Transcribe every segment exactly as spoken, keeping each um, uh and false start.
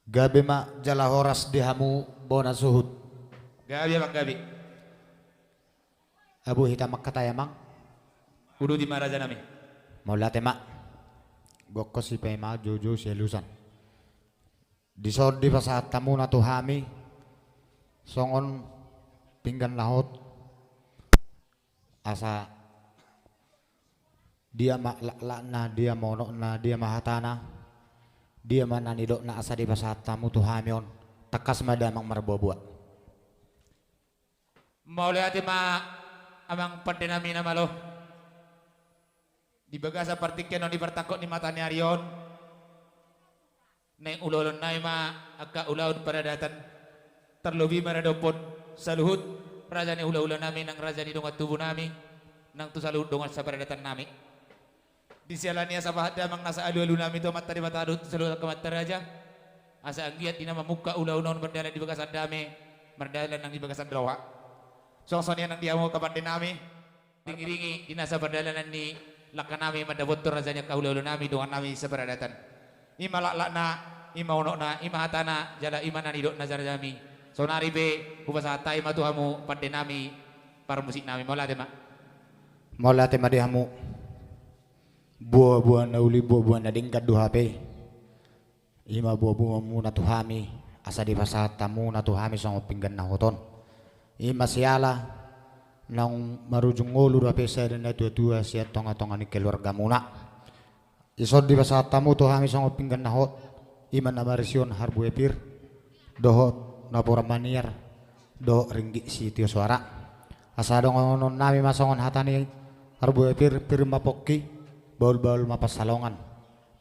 Gabe ma jala horas di hamu bona suhut. Gabe, Amang, gabe. Abu hita mangkatai, Amang. Uduti ma, raja nami. Mauliate ma. Gokhon sipaima, joujou sialusan. Dison dipasahat hamuna tu hami songon pinggan na hot, asa dia ma laklakna, dia ma unokna, dia ma hatana, dia ma na nidokna, asa dipasahat hamu tu hami on, tangkas ma damang marboaboa. Mauliate ma, Amang pande nami na malo. Di bagasan partingkian on, di partangkok ni mata ni ari on, naeng ulaulahon nami ma angka ulaon paradatan, tarlobi maradophon saluhut raja ni hulahula nami nang raja ni dongan tubu nami, nang tu saluhut dongan saparadatan nami. Di siala ni asa pasahat damang nasa alualu nami tu Amanta Debata dohot tu saluhut angka amanta raja, asa anggiat di na mamungka ulaon on mardalan di bagasan dame, mardalan nang di bagasan roha. Songon i nang di hamu angka pande nami, diiringi di nasa pardalanan ni langka nami mandapothon raja ni angka hulahula nami, dongan nami saparadatan. I ma laklakna, i ma unokna, i ma hatana, jala i ma na nidokna, raja nami. Saonari pe hupasahat hami ma tu hamu pande nami, parmusik nami. Mauliate ma. Mauliate ma di hamu. Boaboa na uli, boaboa na denggan do hape. I ma boaboamuna tu hami, asa dipasahat hamuna tu hami songon pinggan na hot on. I ma siala naung marujung ngolu do hape sada natuatua sian tongatonga ni keluargamuna. Dison dipasahat hamu tu hami songon pinggan na hot, i ma na marisihon harbue pir, dohot napuran maniar, dohot ringgit sitio soara. Asa dohonon nami ma songon hata ni harbue pir, pir ma pongki, bahulbahul ma pansalongan.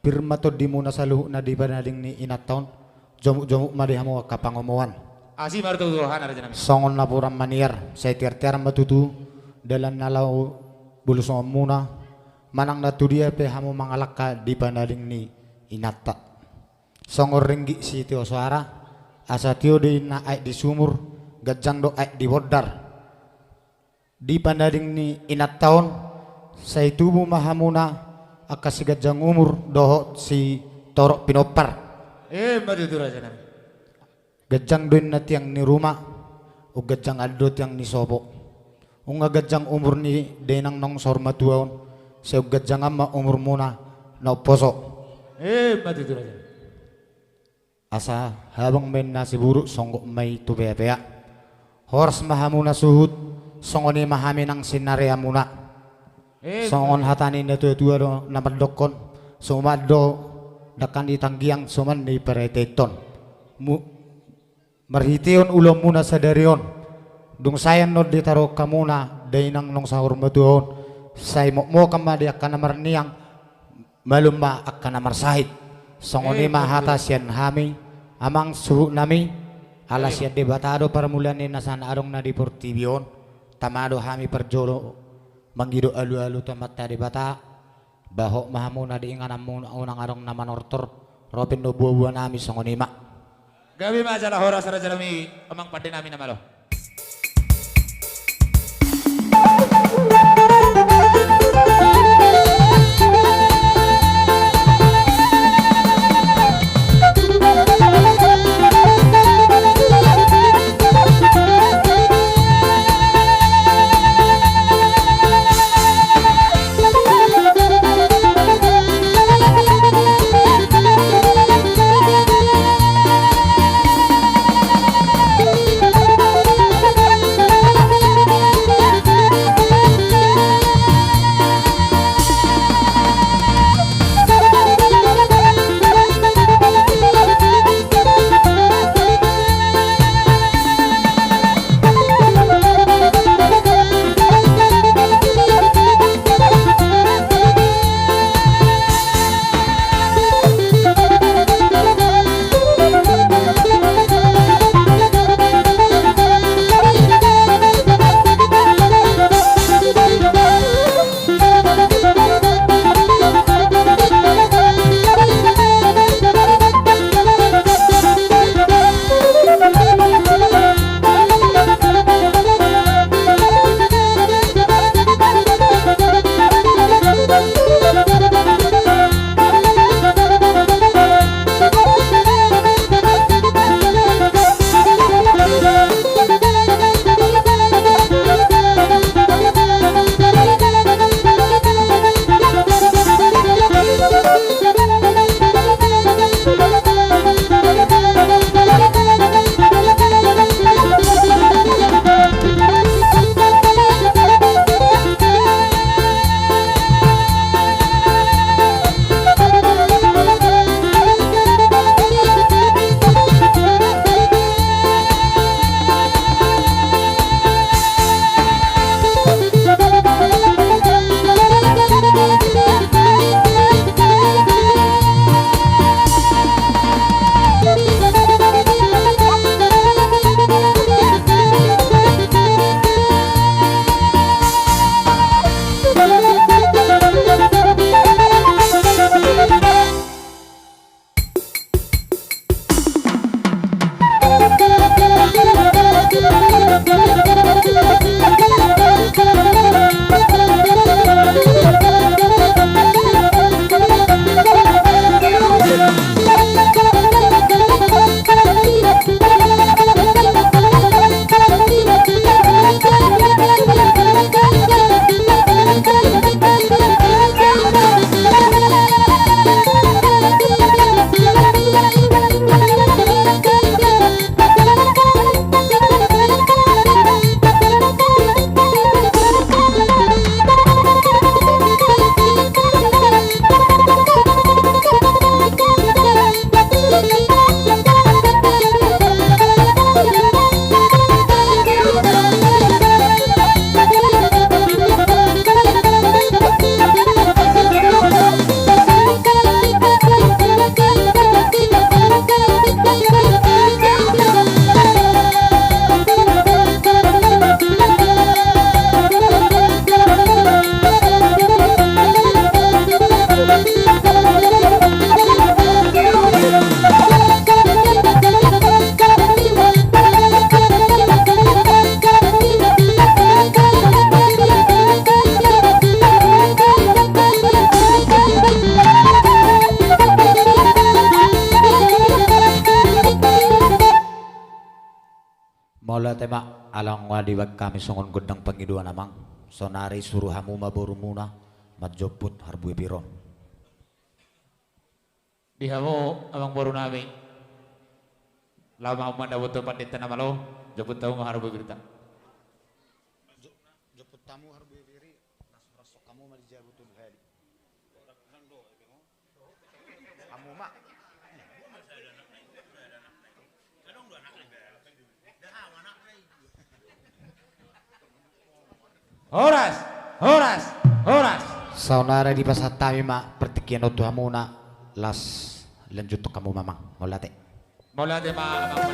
Pir ma tondimuna saluhutna di panading ni inanta on, jomukjomuk ma di hamu angka pangomoan. Asi ma tutu rohana, raja nami. Songon napuran maniar, sai tiartiar ma tutu dalan na laho bolosongonmuna, manang na tudia pe hamu mangalangka di panading ni inanta. Songon ringgit sitio soara, asa tio do inna aek di sumur, ganjang do aek di bondar. Di panading ni inanta on, sai tubu ma hamuna angka siganjang umur dohot sitorop pinompar. Ima tutu, raja nami. Ganjang do inna tiang ni ruma, umganjangan do tiang ni sopo. Nunga ganjang umur ni dainang naung saur matua on, sai umganjangan ma umurmuna na umposo. Ima tutu, raja nami. Asa habang ma inna siburuk, songgop ma i tu peapea. Horas ma hamuna suhut, songon i ma hami nang sinareamuna. Songon hata ni natuatua do na mandokkon, soman do dangka ni tanggiang, soman ni paretehon. Mu-, marhitehon ulaonmuna sadari on, dung sae annon ditaruhon hamuna dainang naung saur matua on, sai mokmokan ma di angka na marniang, malum ma angka na marsahit. Songon i ma hata sian hami, amang suhut nami, ala sian Debata do parmulaan ni na saadong na di portibi on, tama do hami parjolo mangido alualu tu Amanta Debata, ba hot ma hamuna di ingananmuna, unang adong na manortor, ro pe annon boaboa nami, songon i ma. Gabe ma jala horas, raja nami, amang pande nami na malo. Mauliate ma, ala nunga dibaen hami songon gondang pangidoan amang, saonari suru hamu ma borumuna manjomput harbue pir on. Di hamu amang boru nami, laho ma hamu mandapothon pandita na malo, jomput hamu ma harbue pirta. Jo-, jomput hamu harbue pir i, ras, ras hamu ma di jabu tu hali. Hamu ma. Horas, horas, horas. Saonari dipasahat hami ma partingkian on tu hamuna, laos lanjuthon hamu ma amang. Mauliate. Mauliate ma amang.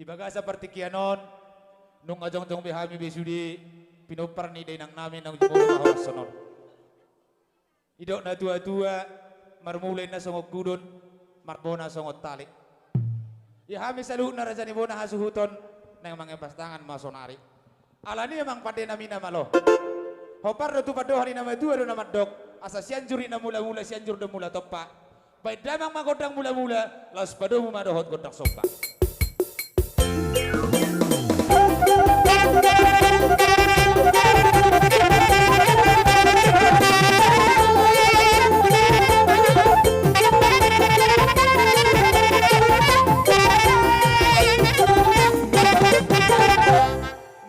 Di bagasan partingkian on, nunga jongjong be hami be sude pinompar ni dainang nami naung jumolo ma horas on. Didok natuatua, marmula inna songon gudon, marbona songon tali. Ia hami saluhutna raja ni bona hasuhuton, naeng mangempas tangan ma saonari. Alani i amang pande nami na malo. Hombar do tu pandohan ni na matua do na mandok, asa Sianjur i na mulamula, Sianjur do mula tompa. Baen damang ma gondang mulamula, laos padomu ma dohot gondang somba.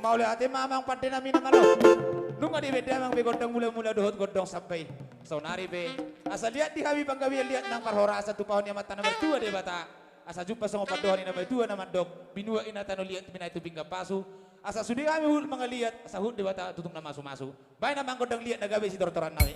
Mauliate ma amang pande nami na malo. Nunga dibaen damang be gondang mulamula dohot gondang somba i. Saonari pe, asa liat di hami panggabean, liat nang parhorasan, tupahon ni Amanta na martua Debata. Asa jumpa songon pandohan ni na matua na mandok, binuat i na tano liat, binahen tu pinggan pasu. Asa sude hami huhut mangaliat, asa huhut Debata tutung na masumasu. Baen amang gondang liat na gabe sitortoran nami.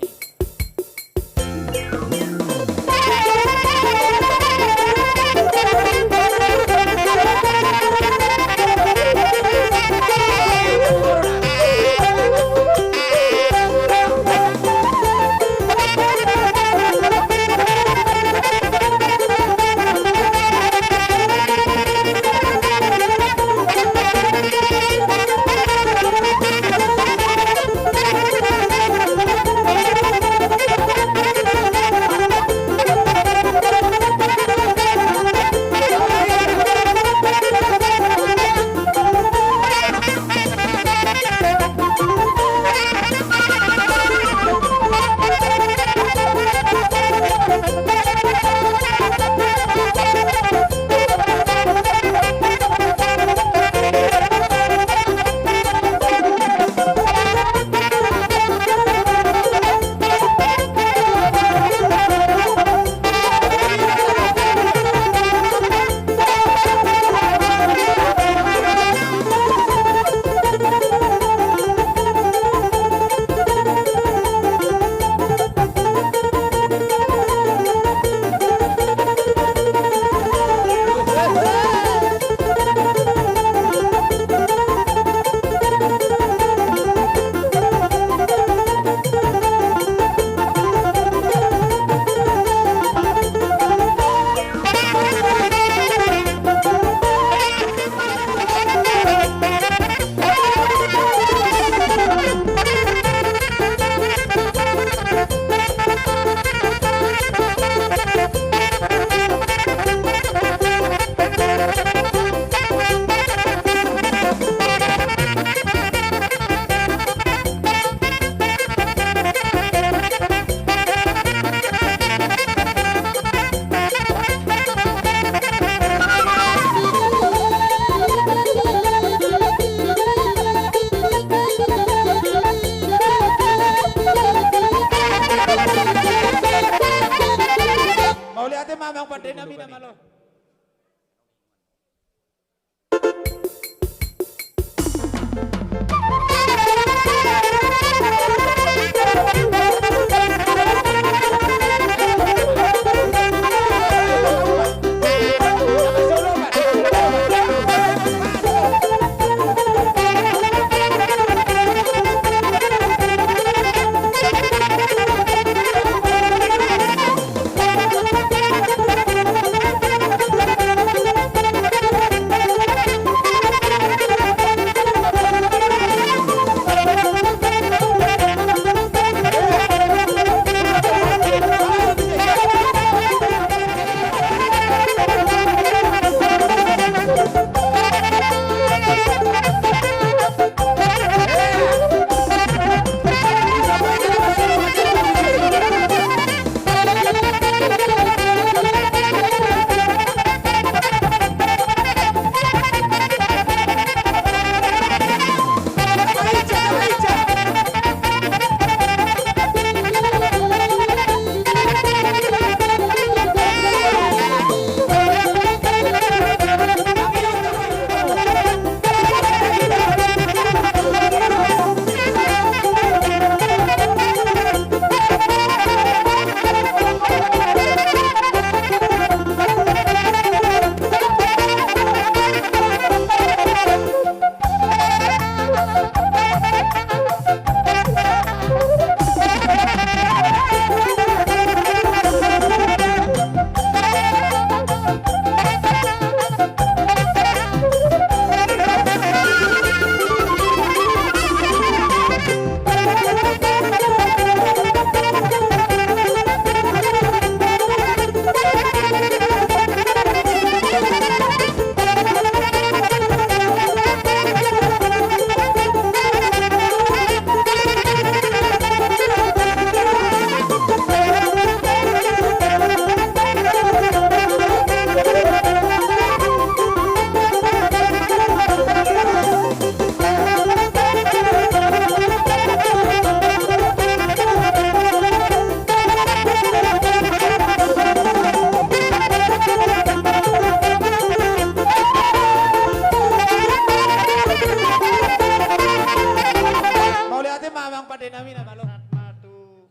Nami na malo. Sahat ma tu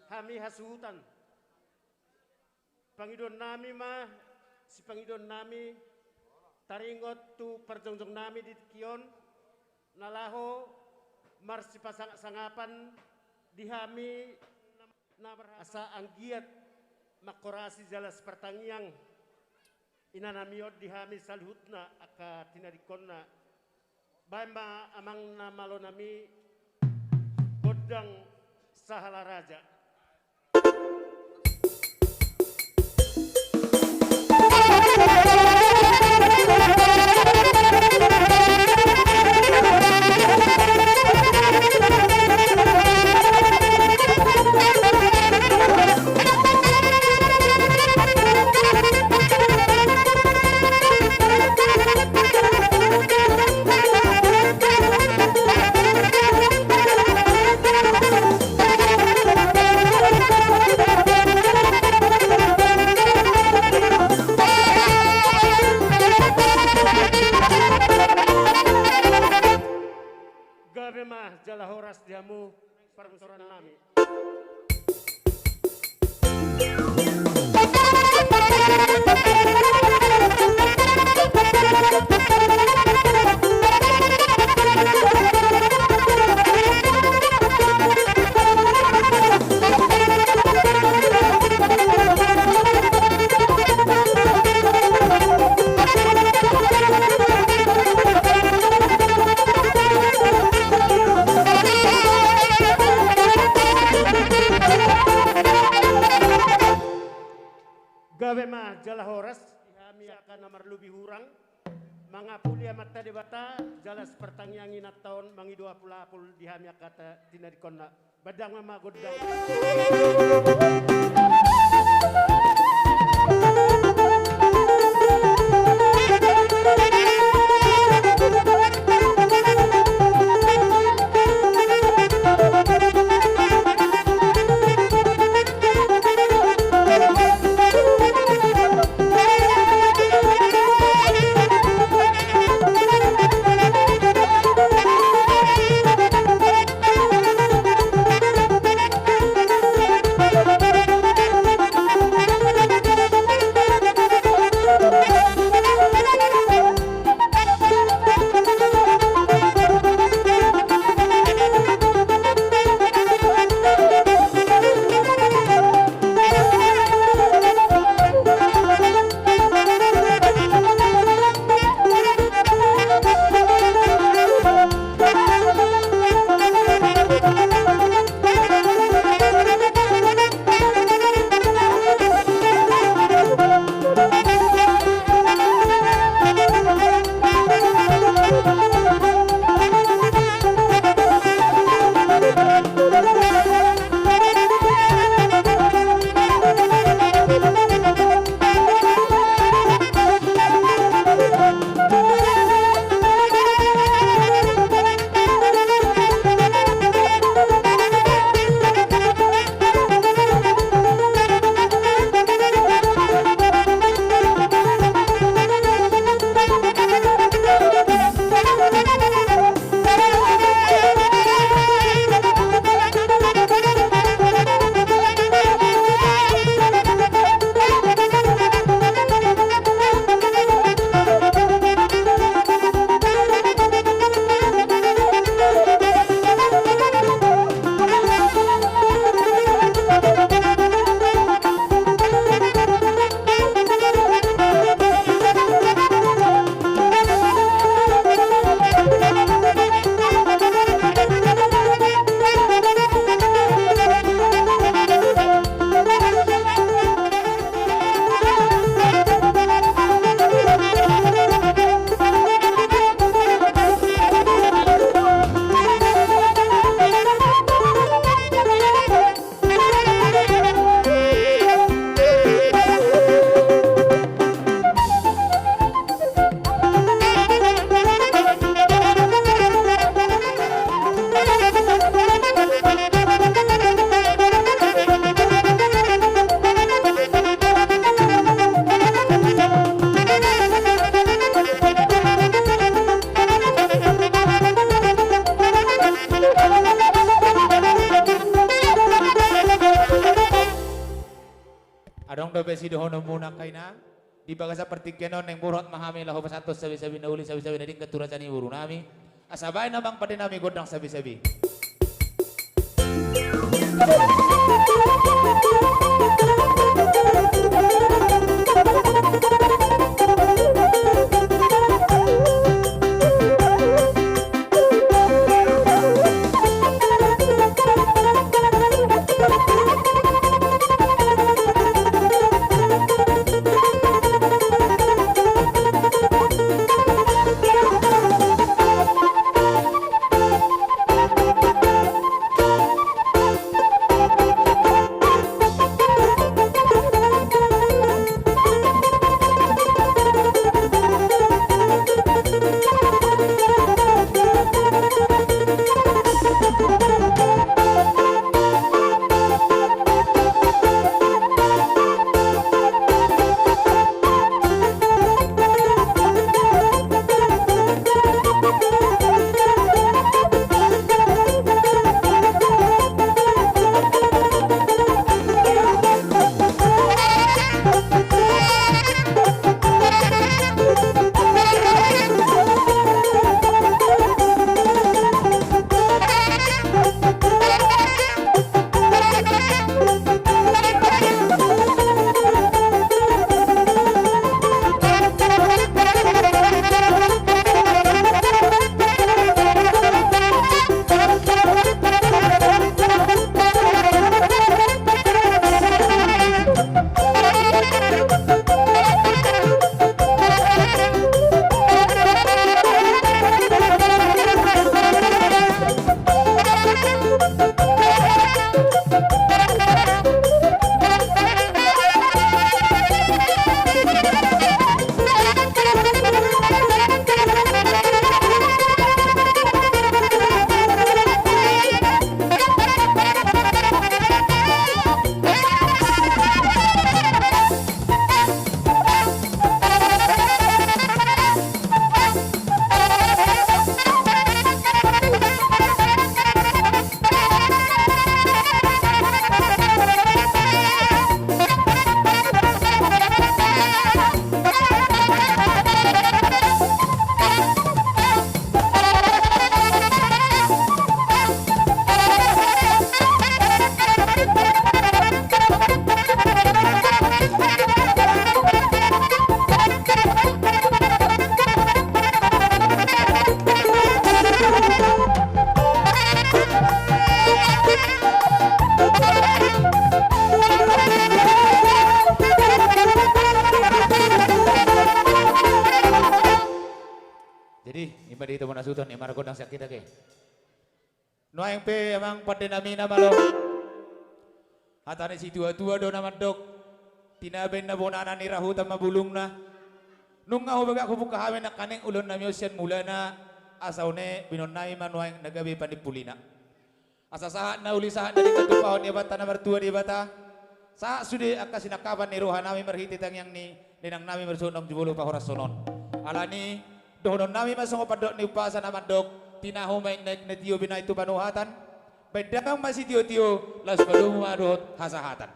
hami hasuhuton. Pangidoan nami ma, sipangidoan nami, taringot tu parjongjong nami di tingki on, na laho marsipasangap-sangapan di hami na bar-, asa anggiat manghorasi jala sipartangiang ina nami on di hami saluhutna angka tinadingkonna. Baen ma amang na malo nami, gondang sahala raja. Gabe ma jala horas di hamu parmusik nami. Gabe ma jala horas di hami angka na marlobi hurang, mangapuli Amanta Debata jala sipartangiang inanta on mangido apul-apul di hami angka ta-, tinadingkonna. Baen damang ma gondang. Adong dope sidohononmuna angka inang, di bagasan partingkian on naeng borhat ma hami laho pasahathon sabisabi na uli, sabisabi na denggan tu raja ni boru nami. Asa baen amang pande nami gondang sabisabi. Jadi, ima di hita bona suton, ima gondang sian hita ke. Nuaeng pe amang pande nami na malo. Hata ni situatua do na mandok: Tinabe na bonana, ni rahutan ma bulungna. Nunga hubagak hubungka hami nangkaning ulaon nami on sian mulana, asa une binoan nami ma nuaeng na gabe panimpulina. Asa sahat na uli, sahat na denggan tumpahon ni Ompunta na martua Debata. Sahat sude angka sinangkapan ni roha nami marhite tangiang ni inang nami marsuhut naung jumolo pahorashon on. Alani, dohonon nami ma songon pandok ni umpasa na mandok: Tinahu ma inna aek na tio, binahen tu panuhatan, baen damang ma sitiotio, laos padomu ma dohot hasahatan.